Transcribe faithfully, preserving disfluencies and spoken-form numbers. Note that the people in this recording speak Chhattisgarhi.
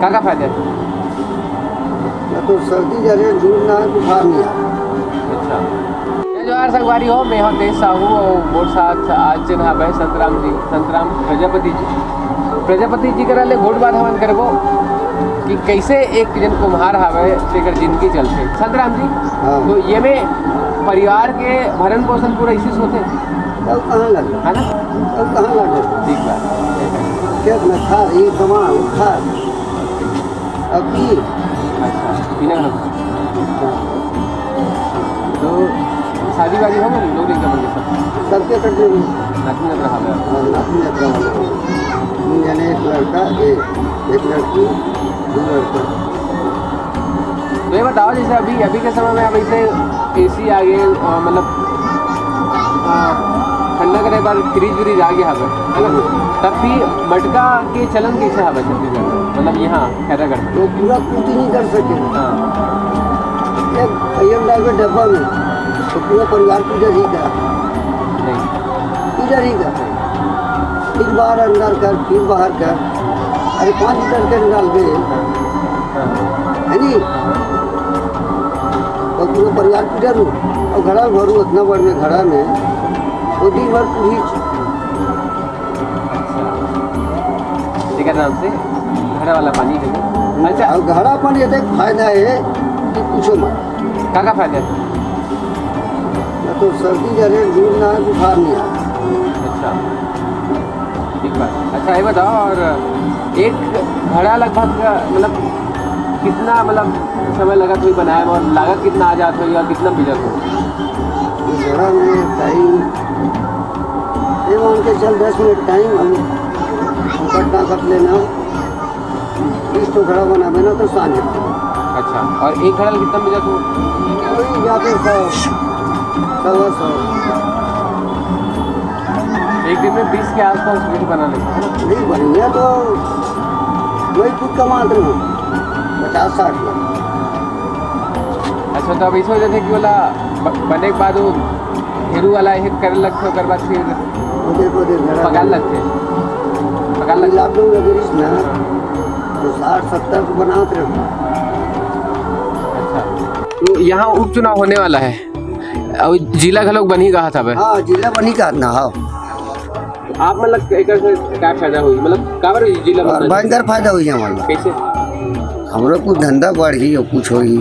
का का फायदा हे? ना तो सर्दी जरे, दूर ना है, बुखार नहीं है। अच्छा। जय जोहार संगवारी हो, मैं हूं तेज साहू और मोर साथ आज जेन हावय संतराम जी, संतराम प्रजापति जी। प्रजापति जी करा ले गोठ बात हमन करबो कि कैसे एक जन कुम्हार हावय, तेकर जिंदगी चलथे। संतराम जी, हाँ। तो ये में परिवार के भरण पोषण पूरा इसी से होथे? तब कहाँ लगे? है ना? तब कहाँ लगे? ठीक बात। खेत में खार, ये कमा, वो खार। अब की? अच्छा, पीना खाना। हाँ। तो शादी वादी हो गई, लोग नहीं कर सब? सबके कर दे। नाती नतरा हावय। हाँ, नाती नतरा हावय। तीन जने, एक लड़का, एक, एक लड़की, दो लड़के। तो ये बताओ, जैसे अभी, अभी के समय में अब ऐसे एसी आ गए, अ, मतलब, अ, ठंडा करे बाद फ्रिज व्रिज आ गया है, है ना? तब भी मटका के चलन कैसे है छत्तीसगढ़ में? मतलब, यहाँ खैरागढ़ में। वो पूरा पूर्ति नहीं कर सके। हाँ। एक भैया डाल के डब्बा में, तो पूरा परिवार पूजा ही का। नहीं। पूजा ही का। फिर बाहर अंदर कर, फिर बाहर कर। अरे, पाँच लीटर के डाल दे। हाँ। है नी? तो पूरा परिवार पूजा रू। और घड़ा भरू, इतना बड़ में घड़ा में, वो दिन भर पूरी। अच्छा। एकर नाम से घड़ा वाला पानी है। अच्छा। और घड़ा पानी एक फायदा है कि पूछो मत। का का फायदा है? ना तो सर्दी जरे, दूर ना है, बुखार नहीं है। अच्छा, ठीक बात। अच्छा, ये बताओ, और एक घड़ा लगभग, मतलब, कितना, मतलब, समय लगत होही बनाए में, और लागत कितना आ जात होही, और कितना बिजत होही? ये घड़ा में टाइम, ये मान के चल, दस मिनट टाइम हम पटना कर लेना। बीस तो घड़ा बनाबे ना तो सांझ। अच्छा, और एक घड़ा ल कितना बिजत होही? वही जाके सौ, सवा सौ। एक दिन में बीस के आसपास बिल बना लेते हैं। नहीं, बढ़िया तो वही खुद कमात रहो, पचास साठ लाख। अच्छा, तो अब ऐसे हो जाथे कि ओला ब-, बने के बाद वो ढेरू वाला एक करे लगथे, ओकर बाद फिर ओदे को दे घड़ा पगार लगथे, पगार अभी लगथे। लॉकडाउन लगे रहिस ना, तो साठ सत्तर को बनात रहो। अच्छा, तो यहाँ उपचुनाव होने वाला है, अउ जिला घलोक बनही कहात हवे। हाँ, जिला बनही कहात ना, हाँ। आप, मतलब, एकर से का फायदा होही? मतलब, काबर जिला और बनना? भयंकर फायदा होही हमन ला। कैसे? हमरो कुछ धंधा बढ़ही और कुछ होही।